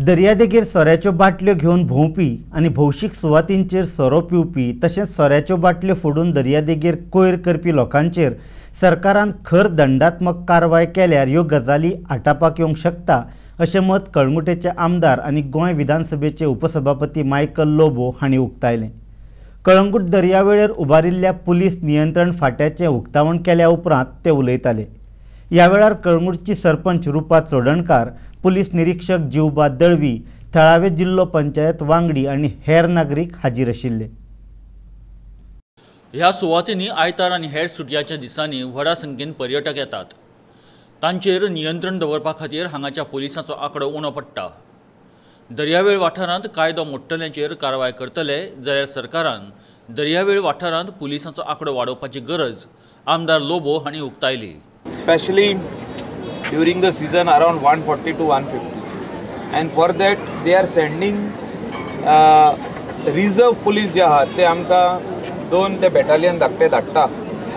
दर्यादेगेर सोऱ्याच्यो बाटल्यो घेवन भोंवपी आनी भौशीक सुवातींचेर सोरो पिवपी तशेंच सोऱ्याच्यो बाटल्यो फोडून दर्यादेगेर कोयर करपी लोकांचेर सरकारान खर दंडात्मक कारवाय केल्यार ह्यो गजाली आटापाक येवंक शकता अशें मत कळंगुटेचे आमदार आनी गोंय विधानसभेचे उपसभापती मायकल लोबो हांणी उक्तायलें. कळंगूट दर्यावेळेर उबारिल्ल्या पुलीस नियंत्रण फाट्याचें उक्तावण केल्या उपरांत ते उलयताले. ह्या वेळार कळंगूटची सरपंच रुपा चोडणकार, पुलीस निरीक्षक जीवबा दळवी, थळावे जिल्लो पंचायत वांगडी आनी हेर नागरीक हाजीर आशिल्ले. ह्या सुवातींनी आयतार आनी हेर सुटयांच्या दिसांनी व्हडा संख्येन पर्यटक येतात. तांचेर नियंत्रण दवरपा खातीर हांगाच्या पुलिसांचो आंकडो उणो पडटा. दर्यावेळ वाठारांत कायदो मोडटल्यांचेर कारवाय करतले जाल्यार सरकारान दर्यावेळ वाठारांत पुलिसांचो आंकडो वाडोवपाची गरज आमदार लोबो हांणी उक्तायली. Specially during the season around 140 to 150, and for that they are sending reserve police जे आहात ते आमकां दोन ते बॅटालियन धाकटे धाडटा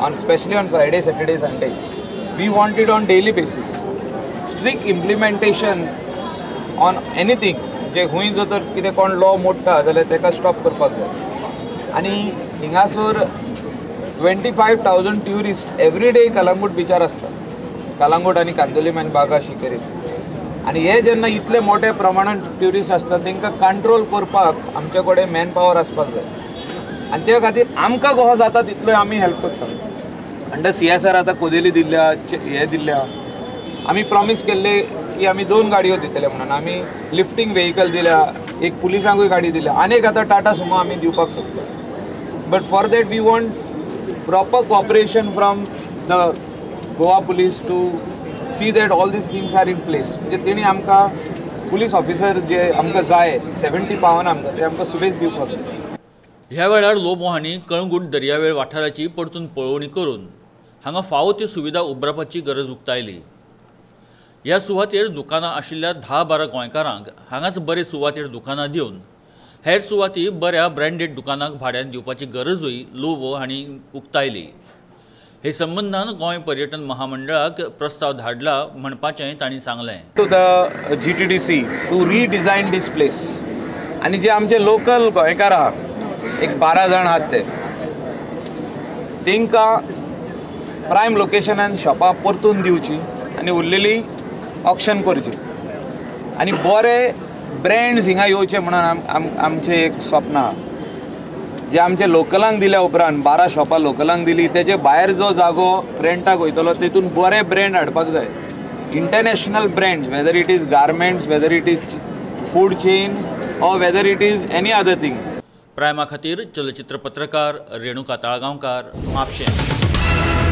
on specially on Friday, Saturday, Sunday. We want it on daily basis. Strict implementation on anything जे खंय जर तर कितें कोण लॉ मोडटा जाल्यार ताका स्टॉप करपाक जाय. आनी हिंगासर 25,000 ट्युरिस्ट एवरी डे कलंगूट बिचार आसता, कलंगूट आनी कांदोलीम आनी बागा शिकेरी. आनी हे जेन्ना इतले मोठ्या प्रमाणान ट्युरिस्ट आसता तांकां कंट्रोल करपाक आमचे कडेन मॅन पावर आसपाक जाय आनी त्या खातीर आमकां कसो जाता तितलो आमी हेल्प करता. अंडर CSR आतां कोदेली दिल्ल्या, हे दिल्ल्या, आमी प्रॉमीस केल्ले की आमी 2 गाडयो दितले म्हणून आमी लिफ्टींग व्हेकल दिल्या, एक पुलिसांकूय गाडी दिल्या आनी एक आतां टाटा सुमो आमी दिवपाक सोदता. But for that we want proper cooperation from the Goa police to see that all these things are in place. म्हणजे तेणी आमकां पुलीस ऑफिसर जे आमकां जाय 70 पावना आमकां ते आमकां सुबेज दिवपाक जाय. ह्या वेळार लोबो हांणी कळंगूट दर्यावेळ वाठाराची परतून पळोवणी करून हांगा फावो त्यो सुविधा उबारपाची गरज उक्तायली. ह्या सुवातेर दुकानां आशिल्ल्या 10-12 गोंयकारांक हांगाच बरे सुवातेर दुकानां दिवन हेर सुवाती बऱ्या ब्रँडेड दुकानांक भाड्यान दिवपाची गरजूय लोबो हांणी उक्तायली. हे संबंदान गोंय पर्यटन महामंडळाक प्रस्ताव धाडला म्हणपाचें तांणी सांगलें. To the GTDC to redesign this place. आनी जे आमचे लोकल गोंयकार आहा एक 12 जाण आहात ते तांकां प्रायम लोकेशनान शॉपां परतून दिवची आनी उरलेली ऑक्शन करची आनी बरे ब्रँड्स हिंगा येवचे म्हणून आमचें एक स्वप्न आहा. जे आमचे लोकलांक दिल्या उपरांत 12 शॉपां लोकलांक दिली तेजे भायर जो जागो रेंटाक वयतलो तेतून बरे ब्रँड हाडपाक जाय. International brands, whether it is garments, whether it is food chain or whether it is any other thing. प्रायमा खातीर चलचित्र पत्रकार रेणुका ताळगांवकार, म्हापशें.